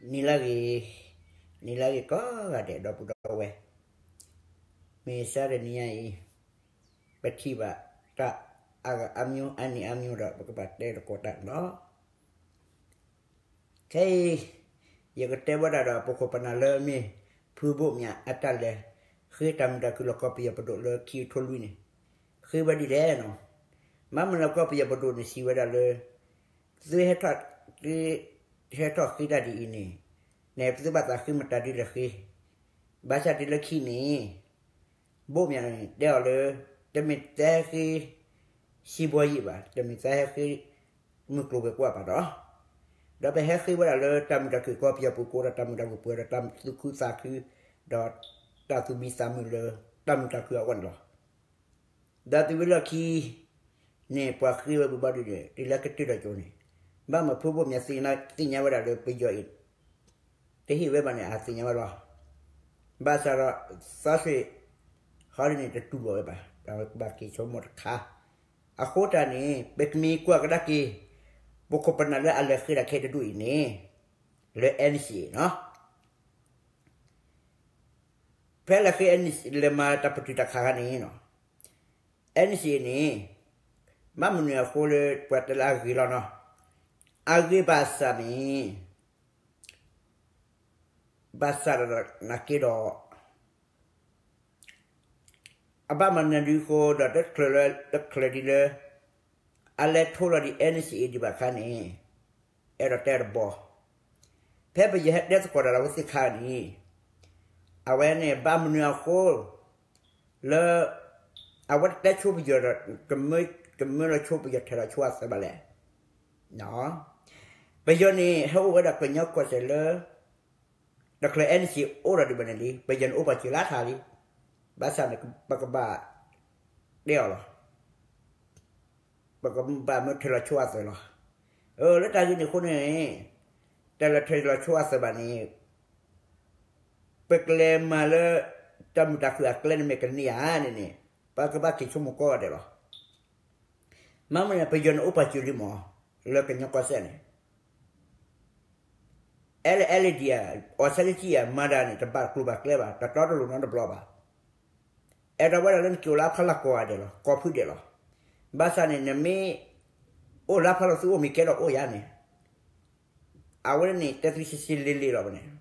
နံၤလၢအဂ့ၤ, နံၤလၢအဂ့ၤကိးဂၤဒဲး ဒီပုၢ်ဒီဝဲၢ်, မုၢ်ဆါတနံၤညါအံၤ ပထံၣ်ဘၣ်တၢ်အါဂၤအါမံၤအါနံၤအါမံၤဒီး ပကဘၣ်တဲသကိးတၢ်န့ၣ်လီၤ. ခဲအံၤ ယကတဲဝဲဒၣ်ဒီး ပခိၣ်ပနၢ်လၢအမ့ၢ် ဖုဘိၣ်မၠးအတၢ်လဲၤ ဃ့တၢ်မုာ်တၢ်ခုၣ်လၢကီၢ်ပယီၤပဒိၣ်လၢခံကထိလွံၢ်န့ၣ် ဃ့ဝဲဒ်လဲၣ်နီၤ. ဘၣ်မနုၤလၢကီၢ်ပယီၤပဒိၣ်န့ၣ်စံးဝဲဒၣ်လၢ သု သုဟဲထီၣ်ဃ့တၢ်ဒ်အံၤန့ၣ် န့ၣ်သုဘၣ်သးဃ့မတၤဒ်လဲၣ်ဃ့, ဘၣ်ဆၣ်တုၤလၢခံန့ၣ် ဘိၣ်မၠးန့ၣ် တဲအီၤလၢ တမ့ၢ်တဟဲဃ့ စံးဘီယံာ်ဘၣ်, တမ့ၢ်တဟဲဃ့ မုၢ်ကျိၤဝဲၤကွာ်ဘၣ်ဒီး, ဒီးပဟဲဃ့ဝဲဒၣ်လၢတၢ်မုာ်တၢ်ခုၣ်ကီၢ်ပယီၤပူၤကိးဒီး တၢ်မုာ်တၢ်ခုၣ်ပှဲၤဒီး တၢ်သူၣ်ခုသးခု ဒီးတၢ်သူၣ်မံသးမုာ်လၢ တၢ်မုာ်တၢ်ခုၣ်အဂီၢ်န့ၣ်လီၤ. ဒီးတုၤဝဲလၢခံန့ၣ် ပှၤဃ့ဝဲဘၣ်ဒုးန့ၣ် တုၤလၢကတၢၢ်ဒီးကၠိန့ၣ် ဘၣ်မနုၤဖုဘိၣ်မၠးသ့ၣ်ညါဝဲဒၣ်လၢ ပယီၤအံၤ တဟ့ၣ်ဝဲဘၣ်န့ၣ် အသ့ၣ်ညါဝဲလီၤ. ဘၣ်ဆၣ်ဒီး သးစ့ၢ် ဟီဒ်န့ၣ် တတူၢ်လိာ်ဝဲဘၣ်, တၢ်ဝဲကဘၣ်က့ၤဆိကမိၣ်တခါ. အဃိတၢ်န့ၣ် ပကမ့ၢ်ကွၢ်ကဒါက့ၤ ပခိၣ်ပနၢ်လၢအလဲၤဃ့တၢ်ခဲတဒူၣ်အံၤန့ၣ် လၢ NCA နီၤ. ဖဲလဲၤဃ့ NCA လဲၤမၤတၢ်ပတုာ်တၢ်ခးခါန့ၣ်နီၤ, NCA န့ၣ် ဘၣ်မနုၤအဃိလၢပှၤတဲလၢအဂ့ၤလီၤနီၤ. အဂ့ၤဘၣ်ဆၣ်န့ၣ် ဘၣ်ဆၣ်ဒီးနာ်က့ဒီး အဘၣ်မနုၤဒ်အဃိဒီး တချုးလၢ တချုးဒ်လၢ အလဲၤထိလီၤဒံး NCA ဒံးဘၣ်ခါန့ၣ် အဲၣ်ဒိးတဲတဘီ ဖဲပယီၤဟဲတဲသကိးတၢ်ဒီးအဝဲသ့ၣ်ခါန့ၣ် အဝဲန့ၣ်ဘၣ်မနုၤအဃိ လၢ အဝဲတတဲဆိပယီၤဒီး ကမၢလီၤဆိပယီၤထဲလီၤဆိအသးဘၣ်လဲၣ်. ပယီၤန့ၣ် ဟဲအိၣ်ဝဲဒၣ်ကညီကီၢ်စဲၣ်လၢ တချုး NCA အိၣ်ဒီးဒံးဘၣ်န့ၣ်လံ ပယီၤန့ၣ်အိၣ်ပာ်စၢၤလၢထးလံ. ဘၣ်ဆၣ်န့ၣ် ပကဘၣ်တဲအီၤလီၤ. ပကဘၣ်မၢထဲလီၤဆိအသးလီၤ. အၢ လၢတၢ်ဂ့ၢ်န့ၣ်အဃိန့ၣ် တၢ်လၢထဲလီၤဆိအသးဘၣ်န့ၣ် ပကလဲၤမၤလၢ တၢ်မုာ်တၢ်ခုၣ်အကျဲန့ၣ်မ့ၢ်ကန့ၢ်ဧါန့ၣ်န့ၣ် ပကဘၣ်က့ၤဆိကမိၣ်ကိးဂၤဒဲးလီၤ. မ့ၢ်မနုၤန့ၣ် ပယီၤန့ၣ်အိၣ်ပာ်စၢၤလံမး လၢကညီကီၢ်စဲၣ်န့ၣ် အဲၣ် အဲၣ်လၢဒံးဧါ, အီစထြ့လယါဧါ မၤတၢ်န့ၣ် တဘၣ်ကျိၤဘၣ်ကျဲဘၣ်, တတီတလိၤနီတဘျီဘၣ်. အဲၣ်ဒိးဝဲဒၣ်လၢနက့ၤအိၣ်လၢအဖီလာ်ကိးဂၤဒဲးလီၤ, ကိးဖုဒဲးလီၤ. ဘၣ်ဆၣ်န့ၣ် နမ့ၢ်အိၣ်လၢအဖီလာ် သုအိၣ်မ့ၢ်ကဲဒီးအိၣ်ယါန့ၣ် အဝဲန့ၣ် တဲသုဆံးဆံးလ့လ့လီၤဘၣ်န့ၣ်.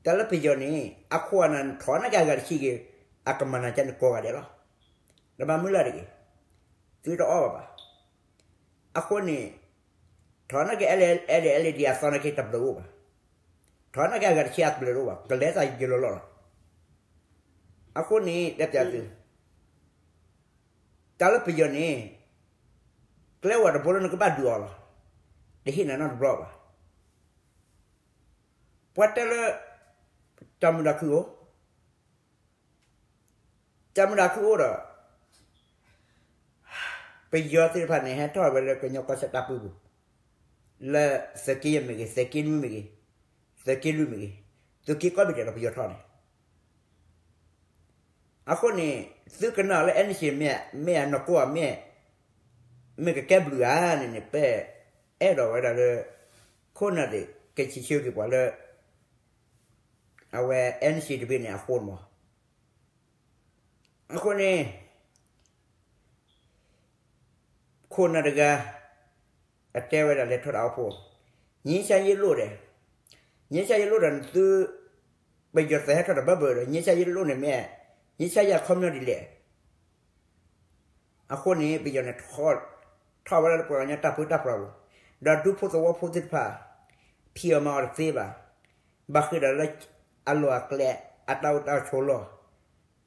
တၢ်လၢပယီၤန့ၣ် အခိၣ်အနၢ် ထီၣ်နာ်က့အဂၤတဆံဂ့ၤ အကမၤနၢၤကန့ၣ်ကိးဂၤဒဲးလီၤ. နဘၣ်မုၢ်လၢ်တဂ့ၤ, သုတအီၣ်ဘၣ်ဘၣ်. အဃိန့ၣ် ထီၣ်နာ်က့ အဲၣ်လၢ အဲၣ်လၢ အဲၣ်လၢဒံး အသီနာ်က့တဘျုးအိၣ်ဘၣ်. ထီၣ်နာ်က့အဂၤတဆံအဘျုးတအိၣ်ဘၣ်, ကလဲၤသးယလီၤလီၤလီၤ. အဃိန့ၣ် တဲပျးသု တၢ်လၢပယီၤန့ၣ် ကျဲဝဲတဘိလၢနကဘၣ်ဒုးအီၤလီၤ. တဟ့ၣ်နၤနီတဘျီဘၣ်. ပှၤတဲလၢ တၢ်မုာ်တၢ်ခုၣ်အိၣ်, တၢ်မုာ်တၢ်ခုၣ်အိၣ်ဒီး ပယီၤသ့ၣ်တဖၣ်န့ၣ် ဟဲထီၣ်ဝဲလၢကညီကီၢ်စဲၣ်တၢ်ပၢပူၤ, လၢသုးက့ယဲၢ်မ့ၢ်ဂ့ၤ, သုးက့နွံမ့ၢ်ဂ့ၤ, သုးက့လွံၢ်မ့ၢ်ဂ့ၤ, သုးက့ကိးဘ့ၣ်ဒဲးလီၤ ပယီၤထီၣ်န့ၣ်. အဃိန့ၣ် သုကနၣ်လၢ NCA မ့ၢ် မ့ၢ်အနီၢ်ကီၢ်မ့ၢ် မ့ၢ်ကကဲဘျုးဧါန့ၣ်န့ၣ် ပအဲၣ်ဒိးဝဲဒၣ်လၢ ခိၣ်နၢ်သ့ၣ် ကဆံးဆၢက့ၤပှၤလၢ အဝဲ NCA တဘ့ၣ်န့ၣ်အဃိန့ၣ်မး. အဃိန့ၣ် ခိၣ်နၢ်တဂၤ အတဲဝဲဒၣ်လဲၤထီၣ်တၢ်အိၣ်ဖှိၣ်, ငြိမ်းချမ်းရေးလိုတယ်, ငြိမ်းချမ်းရေးလိုတယ်န့ၣ်သု ပယီၤသုးဟဲထီၣ်တဘၢဘၢဒီး ငြိမ်းချမ်းရေးလိုတယ်န့ၣ်မ့ၢ် ငြိမ်းချမ်းရေးအခီပညီဒ်လဲၣ်. အဃိန့ၣ် ပယီၤန့ၣ် ထီၣ်ဝဲဒၣ်လၢပှၤကညီတၢ်ပၢတၢ်ပြးပူၤ, ဒီးဒူဖိသဝီဖိသ့ၣ်တဖၣ် ဖံးအီၤမၤအီၤတသ့ဘၣ်. ဘၣ်ဃ့ၢ်ဒီးလၢအလီၢ်အကျဲ အတၢ်အိၣ်တၢ်ဆိးလီၢ်,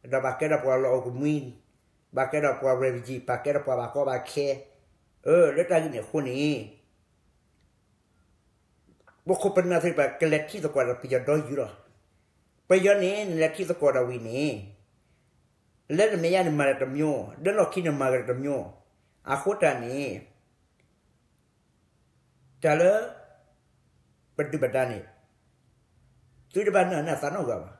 ဒီးဘၣ်ကဲဒီးပှၤလီၢ်အိၣ်ကမှံ, ဘၣ်ကဲဒီးပှၤ refugee, ဘၣ်ကဲဒီးပှၤဘၣ်ကီဘၣ်ခဲ, အၢ လၢတၢ်ဂ့ၢ်န့ၣ်အဃိန့ၣ် ပခိၣ်ပနၢ်သ့ၣ်တဖၣ် ကလဲၤထံၣ်သကိးဒီးပယီၤဒီယုၢ်လီၤ. ပယီၤန့ၣ် နလဲၤထံၣ်သကိးဒီးဝံၤန့ၣ် လၢနမဲာ်ညါန့ၣ်မၤတၢ်တမျိုး, လၢလီၢ်ခံန့ၣ်မၤကတမျိုး, အဃိတၢ်န့ၣ် တၢ်လၢ ပဒုၣ်ပဒါန့ၣ် သုတဘၣ်နၢ်နၢ်သးနီတဂၤဘၣ်.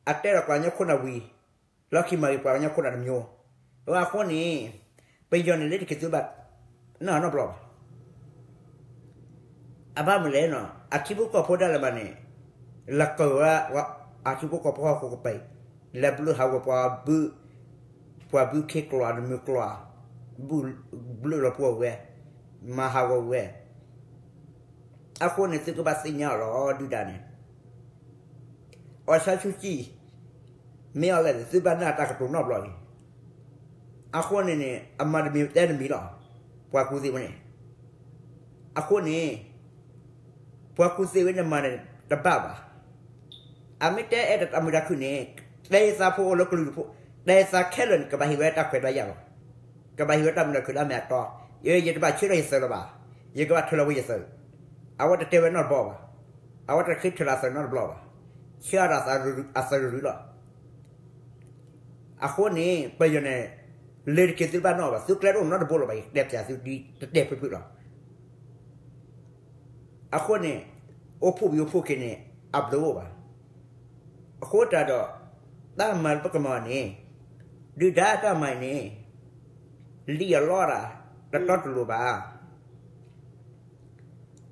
အတဲဒီးပှၤကညီခိၣ်နၢ်ဝံၤ လီၢ်ခံမၤဂ့ၤပှၤကညီခိၣ်နၢ်တမျိုး, အဃိန့ၣ် ပယီၤန့ၣ်လၢတက့ၤသုဘၣ် နၢ်နီတဘျီဘၣ်. အဘၣ်မနုၤလဲၣ်နီၤ အထံဖိကီၢ်ဖိဒၣ်လဲာ်ဘၣ်န့ၣ် လဲၤကၢၤဝဲ အထံဖိကီၢ်ဖိဟီၣ်ခိၣ်ကပၤအံၤ လဲၤဘျုးဟးဂီၤပှၤဘု ပှၤဘုခ့ကျိာ်နမုၢ်ကျိာ် ဘျုးလီၤပှၤဝဲ မၤဟးဂီၤဝဲ အဃိန့ၣ် သုကဘၣ်သ့ၣ်ညါအီၤလီၤ ဒုၣ်ဒါန့ၣ် အီၣ်ဆၣ်ဆူၣ်ကံၣ် မ့ၢ်အီၤလဲၣ်န့ၣ် သုဘၣ်နာ်တၢ်ကတိၤနီတဘျီန့ၣ် အဃိန့ၣ်န့ၣ် အမၤတမံၤတဲတမံၤလီၤ ပှၤကူၣ်သ့ဝဲန့ၣ် အဃိန့ၣ် ပှၤကူၣ်သ့ဝဲန့ၣ်မၤန့ၣ်တဘၣ်ဘၣ် အမ့ၢ်တဲအဲၣ်တၢ်မုာ်တၢ်ခုၣ်န့ၣ် တဲယသးဖိအိၣ်လၢကလုာ်တဖိ တဲယသးခဲလၢာ်န့ၣ် ကဘၣ်ဟ့ၣ်ဝဲတၢ်ခွဲးတၢ်ယာ်လီၤ ကဘၣ်ဟ့ၣ်ဝဲတၢ်မုာ်တၢ်ခုၣ်လၢအမ့ၢ်အတီ ယ ယတဘၣ်ဆၢထၢၣ်ယသုးလၢၤဘၣ် ယကဘၣ်ထုးလီၤဝဲယသုး အဝဲတတဲဝဲနီတဘျီဘၣ် အဝဲတဃ့ထုးလီၤအသုးနီတဘျီဘၣ် ဆှၢအတၢ်အသးရူၤလီၤ အဃိန့ၣ် ပယီၤန့ၣ် လၢတက့ၤသုတဘၣ်နီၣ်ဘၣ် သုကျဲတအိၣ်နီတဘိလၢၤဘၣ် ယတဲပျးသုတတဲဖုးဖုးလီၤ အဃိန့ၣ် အိၣ်ဖှိၣ်ဝံၤအိၣ်ဖှိၣ်က့ၤန့ၣ် အဘျုးအိၣ်ဘၣ် အဃိတၢ်ဒီး တၢ်မၤလၢပကမၤန့ၣ် ဒုၣ်ဒါတၢ်မၤအံၤန့ၣ် လံၣ်အလီၢ်ဒၣ် တတီတလိၤဘၣ်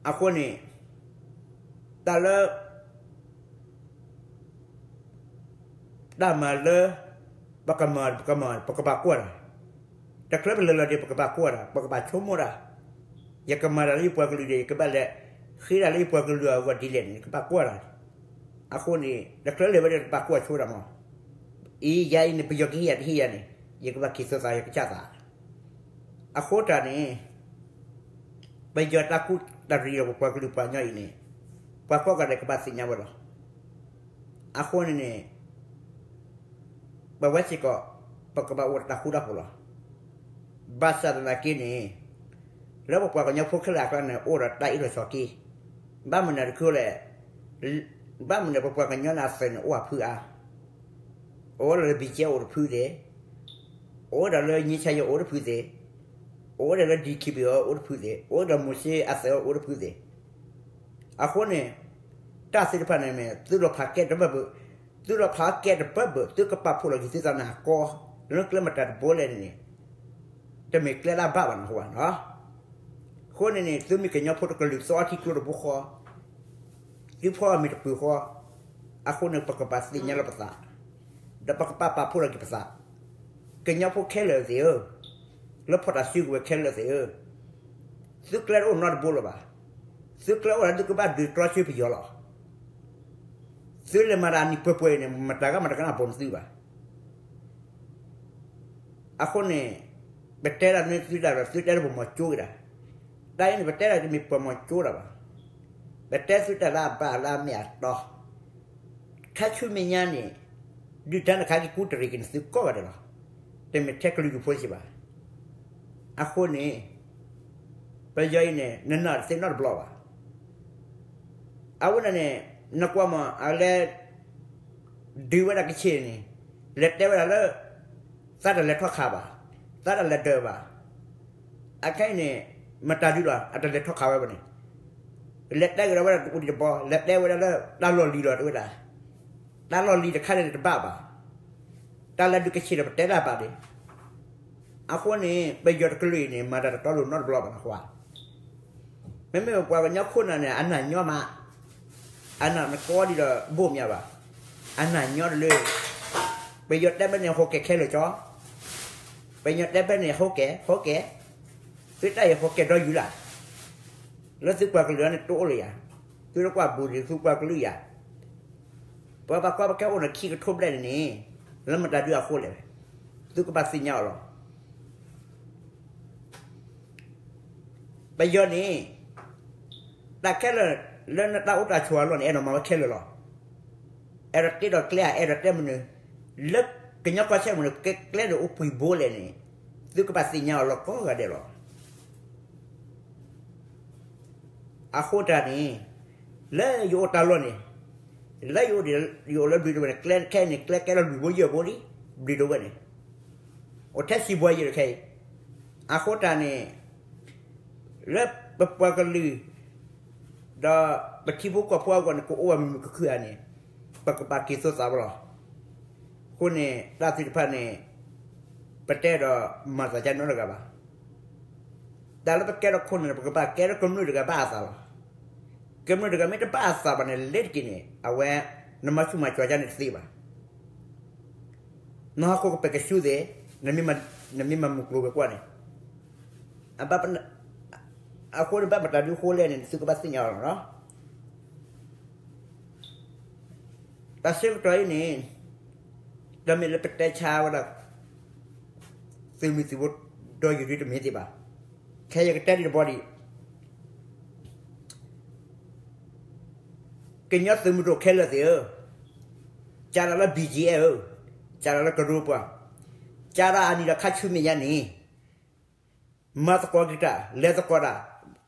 အဃိန့ၣ် တၢ်လၢ တၢ်မၤလၢ ပကမၤ ပကမၤ ပကဘၣ်ကွၢ်တၢ် တချုးပလဲၤလီၤဒီး ပကဘၣ်ကွၢ်တၢ် ပကဘၣ်ဆိကမိၣ်တၢ် ယကမၤတၢ်လၢယပှၤကလုာ်ဒီး ယကဘၣ်လဲၤ ဃ့တၢ်လၢယပှၤကလုာ်အဂီၢ်ဒ်လဲၣ်န့ၣ် ယကဘၣ်ကွၢ်တၢ် အဃိန့ၣ် တချုးလဲၤဝဲဒီး ပဘၣ်ကွၢ်ဆိတၢ်မး အံၤယၤအံၤန့ၣ် ပယီၤကဟ့ၣ်ယၤတဟ့ၣ်ယၤန့ၣ် ယကဘၣ်က့ၤသိးသး ယကစၢ်သး အဃိတၢ်န့ၣ် ပယီၤတၢ်ကူၣ်တၢ်ရံးဒီးပပှၤကလုာ်ပှၤကညီအံၤန့ၣ် ပှၤကိးဂၤဒဲးကဘၣ်သ့ၣ်ညါဝဲလီၤ. အဃိန့ၣ်န့ၣ် ပဝဲစ့ၢ်ကီး ပကဘၣ်အိၣ်ဒီးတၢ်ဃူတၢ်ဖိးလီၤ. ဘၣ်ဆၣ်သနာ်က့န့ၣ် လၢပပှၤကညီဖိခဲလၢာ်အကျါန့ၣ် အိၣ်ဒီးတၢ်အ့ၣ်လိာ်ဆိးက့ ဘၣ်မနုၤတခီလဲၣ် ဘၣ်မနုၤပပှၤကညီန့ၣ်အသုးန့ၣ်အိၣ်အဖုအါ အိၣ်ဒီးလၢ ဘံကဲ အိၣ်တဖုသ့ၣ်, အိၣ်ဒီးလၢ ငြိမ်းချမ်းရေး အိၣ်တဖုသ့ၣ်, အိၣ်ဒီးလၢ ဒီကံဘံ အိၣ်တဖုသ့ၣ်, အိၣ်ဒီး မိၤၡ့ အသုး အိၣ်တဖုသ့ၣ်. အဃိန့ၣ် တၢ်သ့ၣ်တဖၣ်န့ၣ်မ့ၢ် သုးလီၤဖးကဲတဘၢၣ်ဘၢၣ်, သုးလီၤဖးကဲတဘၢၣ်ဘၢၣ် သုကပာ်ဖှိၣ်လီၤက့ၤသုသးနၤကီ လၢကျဲမတၤတဘိလဲၣ်န့ၣ် တမ့ၢ်ကျဲလၢအဘၣ်ဘၣ်န့ၣ်အဃိဘၣ်နီၤ. အဃိန့ၣ်န့ၣ် သုမ့ၢ်ကညီဖိတကလုာ် သုအီထံကျိတဘိဃီ, သုဖီအီၣ်မ့ၤတပူၤဃီ, အဃိန့ၣ် ပကဘၣ်သ့ၣ်ညါလီၤပသး, ဒီးပကဘၣ်ပာ်ဖှိၣ်လီၤက့ၤပသး, ကညီဖိခဲလၢာ်သ့ၣ်ဧၢ, လၢဖီၣ်တၢ်စုကဝဲၤခဲလၢာ်သ့ၣ်ဧၢ, သုကျဲတအိၣ်နီတဘိလၢၤဘၣ်. သုကျဲအိၣ်ဒီးသုကဘၣ်ဒုးတြီဆၢပယီၤလီၤ. သုလဲၤမၤတၢ်နံၣ်ပှဲၤပှဲၤအံၤန့ၣ် မတၤဂၤမတၤကနၣ်ပိာ်နသုဘၣ်. အဃိန့ၣ် ပတဲတၢ်န့ၢ်သုဒၣ်ဒီး သုတဲလၢပမီၤကၠိက့ၤဒၣ်. တၢ်အံၤန့ၣ် ပတဲတၢ်တမ့ၢ်ပမီၤကၠိဒၣ်ဘၣ်. ပတဲသုတၢ်လၢအဘၣ်လၢအမ့ၢ်အတီ. ခါဆူမဲာ်ညါန့ၣ် ဒုၣ်ဒါန့ၣ်ကဟဲက့ၤကူတရံးက့ၤန့ၢ်သုကိးဂၤဒဲးလီၤ. တမ့ၢ်ထဲကလုာ်ဒူၣ်ဖိစ့ၢ်ဘၣ်. အဃိန့ၣ် ပယီၤအံၤန့ၣ် နနာ်တသ့နီတဘျီဘၣ်. အဝဲန့ၣ်န့ၣ် နကွၢ်မး အလဲၤ ဒုးဝဲဒၣ်ကဆ့ၣ်န့ၣ် လဲၤတဲဝဲဒၣ်လၢ သးတလဲၤထီၣ်ခးဘၣ်, သးတလဲၤဒၢးဘၣ်. အခဲအံၤန့ၣ် မတၤဒုးလီၤ အတလဲၤထီၣ်ခးဝဲဘၣ်န့ၣ်, လဲၤတဲကဒီးဝဲဒၣ်တအိၣ်ဒံးတဘီ လဲၤတဲဝဲဒၣ်လၢ တၢ်လီၢ်လံၤလီၤတဲဝဲဒၣ်, တၢ်လီၢ်လံၤတခါန့ၣ်တဘၣ်ဘၣ်. တၢ်လဲၤဒုးကဆ့ၣ်ဒီးပတဲတၢ်ဘၣ်ဒံး. အဃိန့ၣ် ပယီၤတကလုာ်အံၤန့ၣ် မၤတၢ်တတီလိၤနီတဘျီဘၣ်နဃီ. မ့မ့ၢ်ပပှၤကညီခိၣ်နၢ်န့ၣ် အနာ်ညီမး, အနာ်နကီဒံးဒီးဘိၣ်မးဘၣ်, အနာ်ညီတလၢ, ပယီၤတဲဖဲန့ၣ် ဟိကဲခဲလၢာ်ကၠီ, ပယီၤတဲဖဲန့ၣ် ဟိကဲ ဟိကဲ, သုတၢ်အံၤဟိကဲဒီးယုာ်လၢ်, လၢသုပှၤကလုာ်အံၤန့ၣ်တအိၣ်လၢၤယၤ, သုတကွၢ်ဘူးဒံးသုပှၤကလုာ်ယၤ, ပဘၣ်ကွၢ်ပကဲအိၣ်န့ၣ်ခံကထိဘျဲၣ်န့ၣ်န့ၣ်, လၢမတၤဒုအဃိလဲၣ်, သုကဘၣ်သ့ၣ်ညါအီၤလီၤ. ပယီၤန့ၣ် တၢ်ခဲလၢာ် လၢနတၢ်အိၣ်တၢ်ဆိးအလီၢ်န့ၣ် အဲၣ်ဒိးမၤဝဲခဲလၢာ်လီၤ. အဲၣ်ဒိးတ့ဒီးကျဲဧါ အဲၣ်ဒိးတဲမနုၤ, လၢကညီကီၢ်စဲၣ်မနုၤ ကျဲ ကျဲန့ၣ်အိၣ်ပှဲၤဘိလဲၣ်န့ၣ် သုကဘၣ်သ့ၣ်ညါအီၤလီၤကိးဂၤဒဲးလီၤ. အဃိတၢ်န့ၣ် လၢယအိၣ်တၢ်လီၢ်န့ၣ် လၢယအိၣ်ဒံး ယအိၣ်လၢဘျံးဒဝဲၢ်န့ၣ် ကျဲခဲအံၤန့ၣ် ကျဲကဲထီၣ်လွံၢ်ဘိယဲၢ်ဘိလံ, ဘျံးဒဝဲၢ်န့ၣ် အိၣ်ထဲစံးဘှီယဲၢ်တခဲအံၤ, အဃိတၢ်န့ၣ် လၢပပှၤကလုာ် ဒီးပထံဖိကီၢ်ဖိအဂီၢ်န့ၣ် ကအိၣ်ဝဲမုာ်မုာ်ခုၣ်ခုၣ်ဧါန့ၣ် ပကဘၣ်က့ၤသိးသးဝဲလီၤ. အဃိန့ၣ် တၢ်သ့ၣ်တဖၣ်န့ၣ် ပတဲဒီးမၤသးဒ်နီတဂၤဘၣ်. တၢ်လၢပကဲထီၣ်ခိၣ်နၢ်န့ၣ် ပကဘၣ်ကဲထီၣ်ကမျၢၢ်တဂၤဘၣ်အသးလီၤ. ကမျၢၢ်တဂၤမ့ၢ်တဘၣ်အသးဘၣ်န့ၣ် လဲၤတက့ၢ်န့ၣ် အဝဲ နမၤဆူၣ်မၤကၠီၤကါန့ၣ်တသ့ဘၣ်. နဟီၣ်ခိၣ်ကပဲာ်ကဆူသ့ၣ်, နမ့ၢ်မၤမုၢ်ကျိၤဝဲၤကွာ်န့ၣ်, အဃိန့ၣ်ဘၣ်မတၤဒုဃိလဲၣ်န့ၣ် သုကဘၣ်သ့ၣ်ညါအီၤလီၤ. တၢ်ဆၢကတီၢ်အံၤန့ၣ် တမ့ၢ်လၢပတဲဆါဝဲဒၣ် သုးမုၢ်သံၣ်ဘိဒီးယုၢ်ဒုတမ့ၢ်သ့ဘၣ်. ခဲအံၤယကတဲဒံးတဘီဒံး, ကညီသုးမုၢ်ဒိၣ်ခဲလၢာ်သ့ၣ်ဧၢ, ကးဒီးလၢ ဘီၣ်ကၠံၣ်အဲၣ် ဧၢ, ကးဒီးလၢကရူၢ်ပှၤ, ကးဒီးအနံၤဒီးခါဆူမဲာ်ညါန့ၣ် မၤသကိးက့ၤတၢ် လဲၤသကိးတၢ်,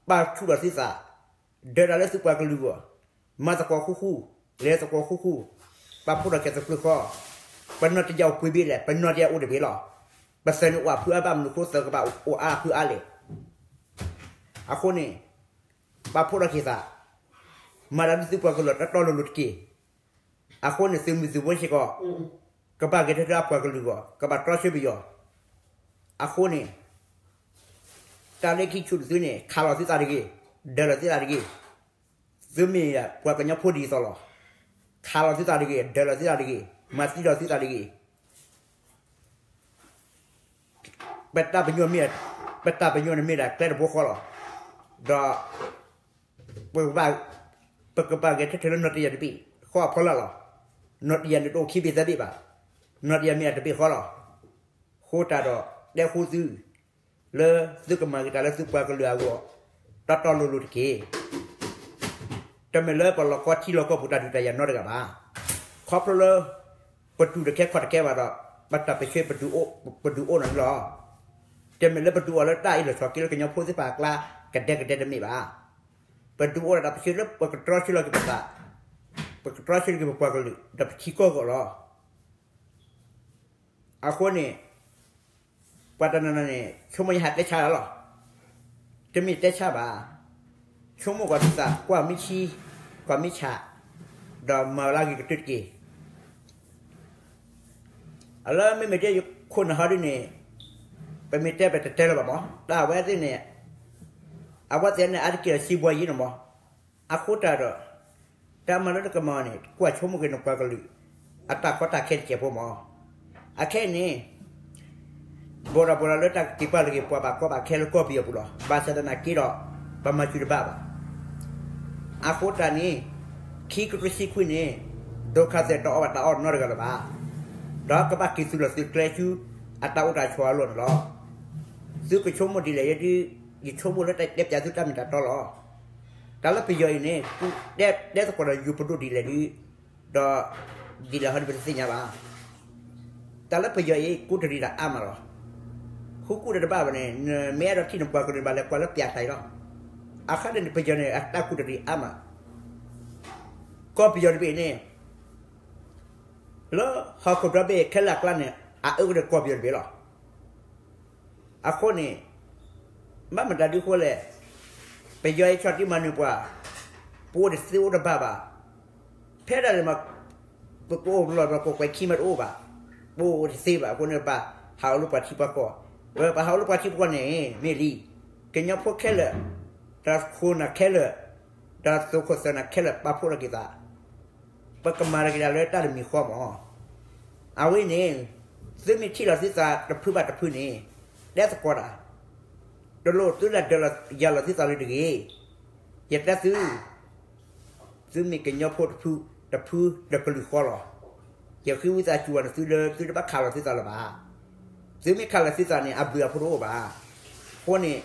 ပာ်ဆူၣ်ထီၣ်သုသး, ဒၢးတၢ်လၢသုပှၤကလုာ်အဂီၢ်, မၤသကိးဃူဃူ, လဲၤသကိးဃူဃူ, ပာ်ဖှိၣ်ထီၣ်က့ၤသုးကျိၤဃီ, ပနီၢ်တယၢ်အိၣ်ပှဲၤဘ့ၣ်လဲၣ်, ပနီၢ်တယၢ်အိၣ်တဘ့ၣ်လီၤ. ပသးန့ၣ်အိၣ်အဖုအါဘၣ်မနုၤအဃိ သးကဘၣ်အိၣ်အါဖုအါလဲၣ်. အဃိန့ၣ် ပာ်ဖှိၣ်ထီၣ်က့ၤသး, မၤတၢ်ဒ်သုပှၤကလုာ်တီတီလိၤလိၤတက့ၢ်. အဃိန့ၣ် သုးမုၢ်သံၣ်ဘိစ့ၢ်ကီး ကဘၣ်ဂဲၤထၢၣ်ထၢၣ်အပှၤကလုာ်အဂီၢ်, ကဘၣ်တြီဆၢပယီၤ. အဃိန့ၣ် တၢ်လၢခံဆူၣ်တသုန့ၣ် ခးလီၤသုသးတဂ့ၤ, ဒၢးလီၤသုသးတဂ့ၤ. သုမ့ၢ်ပှၤကညီဖိဒ်သိးလီၤ. ခးလီၤသုသးတဂ့ၤ, ဒၢးလီၤသုသးတဂ့ၤ, မၤသံလီၤသုသးတဂ့ၤ. ပတၢ်ပညိၣ်မ့ၢ်, ပတၢ်ပညိၣ်န့ၣ်မ့ၢ်ဒၣ်ကျဲတဘိဃီလီၤ. ဒီး ပကဘၣ်ဂဲၤထၢၣ်ထၢၣ်လၢနီၢ်တယၢ်တဘ့ၣ်ဃီအဖီလာ်လီၤ. နီၢ်တယၢ်န့ၣ်တအိၣ်ခံဘ့ၣ်သၢဘ့ၣ်ဘၣ်. နီၢ်တယၢ်မ့ၢ်ဒၣ်တဘ့ၣ်ဃီလီၤ. အဃိတၢ်ဒီး တဲဃူသု လၢသုကမၤက့ၤတၢ်လၢသုပှၤကလုာ်အဂီၢ် တီတီလိၤလိၤတက့ၢ်. တမ့ၢ်လၢပလီၢ်ကီထံလီၢ်ကီပူၤတၢ်ဒုးတၢ်ယၤနီတဂၤဘၣ်. ခီဖျိလၢ ပတူၢ်တကဲခီၣ်တကဲဘၣ်ဒီး ပတၢ်ပၢဆှၢ ပဒုးအိၣ်နီၢ်န့ၣ်လီၤ. တမ့ၢ်လၢပဒုးအီၤလၢတၢ်အ့ၣ်လိာ်ဆိးက့လၢကညီဖိသ့ၣ်တဖၣ်အကျါ ကဒဲကဒဲတမ့ၢ်ဘၣ်. ပဒုးအိၣ်ဒီးတၢ်ပၢဆှၢလၢပကတြီဆၢလီၤက့ၤပသး, ပကတြီဆၢလီၤက့ၤပပှၤကလုာ် ဒီးပထံကီၢ်အဂီၢ်လီၤ. အဃိန့ၣ် ပှၤတနီၤနီၤန့ၣ် ဆိကမိၣ်ယဟးတဲဆါလီၤ. တမ့ၢ်တဲဆါဘၣ်. ဆိကမိၣ်ကွၢ်သုသး ကွၢ်မ့ၢ်ဆံ, ကွၢ်မ့ၢ်ဆး, ဒီးမၤလၢအဂ့ၤကတၢၢ်တက့ၢ်. အလၢမ့မ့ၢ်တဲယခိၣ်နၢ်ဟီဒ်န့ၣ် ပမ့ၢ်တဲပတတဲလၢၤဘၣ်မး, တၢ်အဝဲသ့ၣ်န့ၣ် အဝဲသ့ၣ်န့ၣ် အါတက့ၢ်ဒီးစံးဘှီယံၤန့ၣ်မး. အဃိတၢ်ဒီး တၢ်မၤလၢနကမၤန့ၣ် ကွၢ်ဆိကမိၣ်က့ၤနပှၤကလုာ် အတၢ်ကီတၢ်ခဲတစဲးဖိမး. အခဲအံၤန့ၣ် ဘီၣ်ဒီးဘီၣ်ဒီးလၢတၢ်ကက့ၤပာ်လီၤက့ၤပှၤဘၣ်ကီဘၣ်ခဲလၢကီၢ်ပယီၤပူၤလီၤ. ဘၣ်ဆၣ်သနာ်က့ဒီး ပမၤစၢၤတဘၣ်ဘၣ်. အဃိတၢ်န့ၣ် ခံကထိဆံခွံန့ၣ် ဒိခါသဲး တအီၣ်ဘၣ်တၢ်အီၣ်နီတဂၤလၢၤဘၣ်. ဒီးကဘၣ်က့ၤသုးလီၤသုးကျဲဆူ အတၢ်အိၣ်တၢ်ဆိးအလီၢ်န့ၣ်လီၤ. သုကဆိကမိၣ်ဒ်လဲၣ်ယဲဒုး ယဆိကမိၣ်လၢတၢ်တဲပၠးသုတၢ်မ့ၢ်တၢ်တီလီၤ. တၢ်လၢပယီၤအံၤန့ၣ် တဲသကိးဒီးယိၤပဒိၣ်ဒ်လဲၣ်ဒုး ဒီး ဒ်လဲၣ်ဟီဒုးပတသ့ၣ်ညါဘၣ်. တၢ်လၢပယီၤအံၤ ကူးတရံးတၢ်အါမးလီၤ. ဃုကူၣ်တၢ်တဘၣ်ဘၣ်န့ၣ် နမ့ၢ်အဲၣ်ဒိးထံၣ်နပှၤကလုာ်ဘၣ်လဲၤကွၢ်လၢပၠးတၢ်အံၤလီၤ. အခါန့ၣ် ပယီၤန့ၣ် အတၢ်ကူးတရံးအါမး. ကီၢ်ပယီၤတဘ့ၣ်န့ၣ် လၢဟီၣ်ခိၣ်ဒီဘ့ၣ်ခဲလၢာ်အကျါန့ၣ် အအၢကဒီးကီၢ်ပယီၤတဘ့ၣ်လီၤ. အဃိန့ၣ် ဘၣ်မတၤဒုးဃိလဲၣ်, ပယီၤအံၤဆီၣ်တံၢ်မၤနၢၤပှၤ, ပအိၣ်တသ့အိၣ်တဘၣ်ဘၣ်. ဖဲဒၣ်န့ၣ်မး ပကအိၣ်လီၤဒီးပကွဲးခံမးတအိၣ်ဘၣ်, ပအိၣ်တသ့ဘၣ်. အဃိန့ၣ် ပဟးအိၣ်လၢပှၤထံပှၤကီၢ်, ပဟးအိၣ်လၢပှၤထံပှၤကီၢ်န့ၣ် မ့ၢ်လံ, ကညီဖိခဲလၢာ်, တၢ်ခိၣ်နၢ်ခဲလၢာ်, တၢ်သူၣ်ခိၣ်သးနၢ်ခဲလၢာ် ပာ်ဖှိၣ်ထီၣ်က့ၤသး ပကမၤလီၤက့ၤတၢ်လၢတၢ်တမံၤဃီမး. အဝဲန့ၣ် သုမ့ၢ်ထံၣ်လီၤသုသးတဖုဘၣ်တဖုန့ၣ် တဲသကိးတၢ်, တလိၣ်သုလၢဒၢးလီၤယၤလီၤသုသးလၢတဂ့ၤ. ယတဲသု, သုမ့ၢ်ကညီဖိတဖု, တဖုဒီးကလုာ်ဃီလီၤ. ယဃ့ဝံသးစူၤဘၣ်န့ၣ် သုလၢသုတဘၣ်ခးလီၤသုသးလၢၤဘၣ်. သုမ့ၢ်ခးလီၤသုသးန့ၣ် အဘျုးအဖှိၣ်တအိၣ်ဘၣ်. အဃိန့ၣ်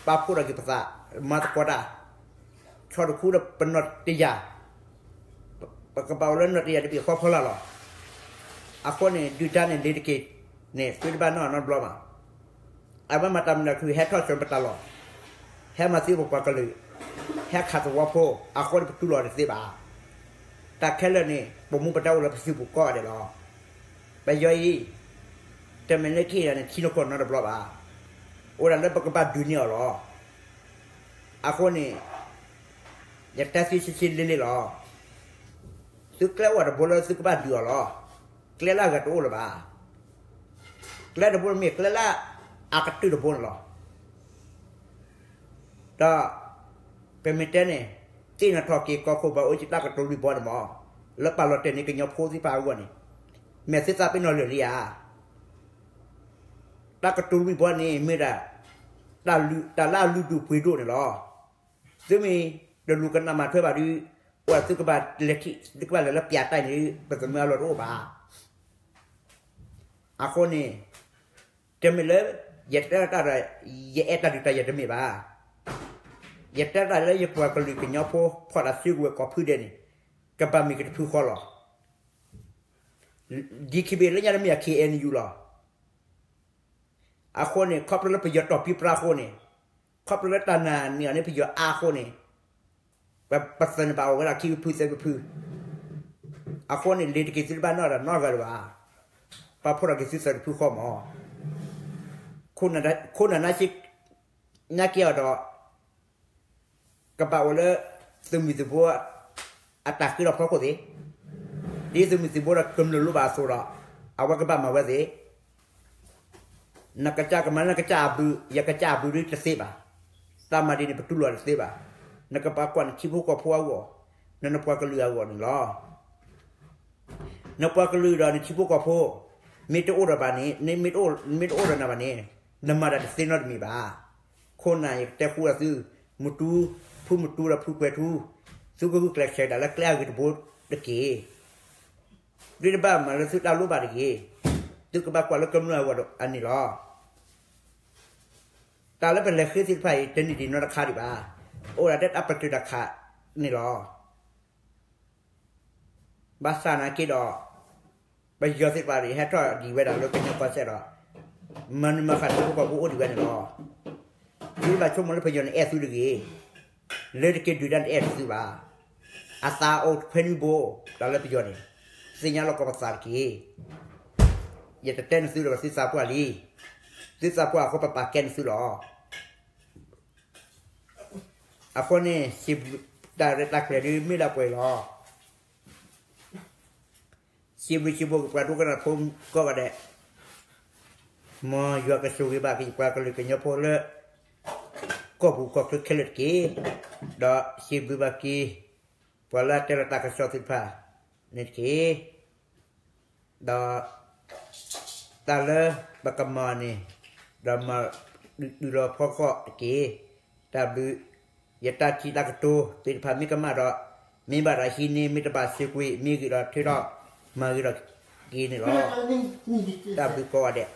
ပာ်ဖှိၣ်ထီၣ်က့ၤပသး, မၤသကိးတၢ် ဆီၣ်တခူဒီးပနီၢ်တယၢ်, ပကဘၣ်အိၣ်လၢနီၢ်တယၢ်တဘ့ၣ်ဃီဖီလာ်လီၤ. အဃိန့ၣ် ဒုၣ်ဒါန့ၣ်လ့ၤတက့ၢ်န့ၣ် သုတဘၣ်နီၣ်နီတဘျီဘၣ်. အဝဲမၤတၢ်မနုၤတချုး ဟဲထီၣ်ဆၢပတၢ်လီၢ်, ဟဲမၤသံပပှၤကလုာ်, ဟဲခးသဝီဖိ, အဃိန့ၣ်ပတူၢ်လိာ်တသ့ဘၣ်. တၢ်ခဲလၢာ်န့ၣ် ပမူပဒါအိၣ်လၢပစုပူၤကိးဂၤဒဲးလီၤ. ပယီၤအံၤ တမ့ၢ်လၢခံဂၤန့ၣ် ထံနီၢ်ခိၣ်နီတဘျီဘၣ်. အိၣ်ဒၣ်လၢပကဘၣ်ဒုးန့ၢ်အီၤလီၤ. အဃိန့ၣ် ယတဲသုဆ့ဆ့လ့လ့လီၤ. သုကျဲအိၣ်တဘိလၢသုကဘၣ်ဒုးအီၤလီၤ. ကျဲလၢအဂၤတအိၣ်လၢၤဘၣ်. ကျဲတဘိမ့ၢ်ကျဲလၢအကတၢၢ်တဘိန့ၣ်လီၤ. ဒီး ပမ့ၢ်တဲန့ၣ် သ့ၣ်နီၣ်ထီၣ်က့ၤကီၢ်ခိၣ်ဘၣ်အိၣ်က့ၤတၢ်ကတိၤလွံၢ်ဘီန့ၣ်မး, လၢပာ်လီၤတဲာ်န့ၢ်ကညီဖိသ့ၣ်တဖၣ်အဂီၢ်န့ၣ်, မ့ၢ်သုသးပ့ၤနီၣ်လၢာ်လံဧါ. တၢ်ကတိၤလွံၢ်ဘီန့ၣ်မ့ၢ်ဒၣ် တၢ်လၢအလုၢ်ဒိၣ်ပှ့ၤဒိၣ်န့ၣ်လီၤ. သုမ့ၢ်တလူၤကနၣ်မၤထွဲဘၣ်ဒီး, အိၣ်ဒၣ်သုကဘၣ်လဲၤထံၣ် သုကဘၣ်လဲၤလၢပၠးတၢ်န့ၣ် ပသးမုာ်အလီၢ်တအိၣ်ဘၣ်. အဃိန့ၣ် တမ့ၢ်လၢ ယတဲတၢ်ဒီး ယအဲၣ်တၢ်ဒုးတၢ်ယၤတမ့ၢ်ဘၣ်. ယတဲတၢ်လၢယပှၤကလုာ်ကညီဖိဖီၣ်တၢ်စုကဝဲၤကီၢ်ဖုဒဲးန့ၣ် ကဘၣ်မ့ၢ်ကတဖုဃီလီၤ. ဒ်ခံဘ့ၣ်လၢညါတမ့ၢ် K N U လီၤ. အဃိန့ၣ် ခီဖျိလၢပယီၤတီၢ်ပံပြါအဃိန့ၣ်, ခီဖျိလၢတၢ်နာ်န့ၢ်အီၤန့ၣ် ပယီၤအါအဃိန့ၣ်, ပသးန့ၣ်ဘၣ်အိၣ်ဝဲဒၣ်ခံဖုသၢဖု. အဃိန့ၣ် လ့ၤတက့ၤသုတဘၣ်နီၣ်တၢ်နီတဂၤလၢၤဘၣ်. ပာ်ဖှိၣ်ထီၣ်က့ၤသုသၢဖုဃီမး. ခိၣ်နၢ်နာ်က့အီၤဒီး ကဘၣ်အိၣ်လၢ သုးမုၢ်သံၣ်ဘိ အတၢ်ဃ့ထီၣ်ဖီခိၣ်သ့, ဒ်သုးမုၢ်သံၣ်ဘိဒီးကမျၢၢ်လိၣ်ဘၣ်အသိးဒီး အဝဲကဘၣ်မၤဝဲသ့. နကစၢ်ကမၤလၢနကစၢ်အဘုး ယကစၢ်အဘုးဒ်တသ့ဘၣ်. တၢ်မၤဒ်န့ၣ် ပတူၢ်လိာ်တသ့ဘၣ်. နကဘၣ်ကွၢ်နထံဖိကီၢ်ဖိအဂီၢ်, နနပှၤကလုာ်အဂီၢ်န့ၣ်လီၤ. နပှၤကလုာ်ဒီးနထံဖိကီၢ်ဖိ မ့ၢ်တအိၣ်ဒီးဘၣ်န့ၣ်, မ့ၢ်တအိၣ်ဒီးနၤဘၣ်န့ၣ်, နမၤတၢ်တသ့နီတမံၤဘၣ်. ခိၣ်နၢ်ယကတဲဃူဒီးသု, မတူ, ဖုမတူဒီးဖုကွဲၤထူ, သုကဂုာ်ကျဲးစၢးဒၣ်လၢကျဲအဂ့ၤတဘိတက့ၢ်. သုတဘၣ်မၤလၢသုတၢ်လိၣ်ဘၣ်တဂ့ၤ. သုကဘၣ်ကွၢ်လၢကမျၢၢ်အဂီၢ်အန့ၣ်လီၤ. တၢ်လၢပလဲၤဃ့သ့ၣ်တဖၣ်အံၤ တန့ၢ်ဒံးနီတခါဒံးဘၣ်. အိၣ်ဒၣ်ထဲတၢ်ပတုာ်တၢ်ခးန့ၣ်လီၤ. ဘၣ်ဆၣ်နာ်က့ဒီး ပယီၤသ့ၣ်တဖၣ်န့ၣ် ဟဲထီၣ်ဒံးဝဲဒၣ်လၢကညီကီၢ်စဲၣ်ဒီး မၤနုၤမၤဃၣ်ထံဖိကီၢ်ဖိအိၣ်ဒံးဝဲန့ၣ်လီၤ. သုတဘၣ်ဆိကမိၣ်လၢပယီၤန့ၣ်အဲၣ်သုတဂ့ၤ. လၢတက့ၤဒုးတၢ်န့ၣ်အဲၣ်တသုဘၣ်. အသးအိၣ်ခွဲးနွံဘိ တၢ်လၢပယီၤန့ၣ်, သ့ၣ်ညါလီၤကီးပသးတက့ၢ်. ယတတဲနသုဒီး သုသးပှၢ်လံ. သုသးပှၢ်အဃိပပာ်ကဲနသုလီၤ. အဃိန့ၣ် စံးဘျုးတၢ်ရဲၣ်တၢ်ကျဲၤဒုးမ့ၢ်ဒၣ်ပှဲၤလီၤ. စံးဘျုးစံးဖှိၣ်က့ၤပှၤဒိကနၣ်ဖိကိးဂၤဒဲး, မ်ယွၤကဆိၣ်ဂ့ၤဘၣ်က့ၤပှၤကလုာ်ကညီဖိလၢ ကီၢ်ပူၤကီၢ်ချၢခဲလၢာ်တက့ၢ်. ဒီးစံးဘျုးဘၣ်က့ၤ ပှၤလၢအတဲလီၤတၢ်ကစီၣ်သ့ၣ်တဖၣ်န့ၣ်တက့ၢ်. ဒီးတၢ်လၢပကမၤန့ၣ်, ဒီးမၤဒုးလီၤဖီခိၣ်တက့ၢ်. တၢ်ဘျုး, ယတၢ်ထံၣ်တၢ်ကတိၤသ့ၣ်တဖၣ်မ့ၢ်ကမၣ်ဒီး, မ့ၢ်ဘၣ်တၢ်ဟံးန့ၢ် မ့ၢ်တဘၣ်စ့ကွံာ် မ့ၢ်ဂ့ၤဒီးထုးထီၣ်မၤဂ့ၤဒီးက့ၤန့ၣ်လီၤ. တၢ်ဘျုးကိးဂၤဒဲး.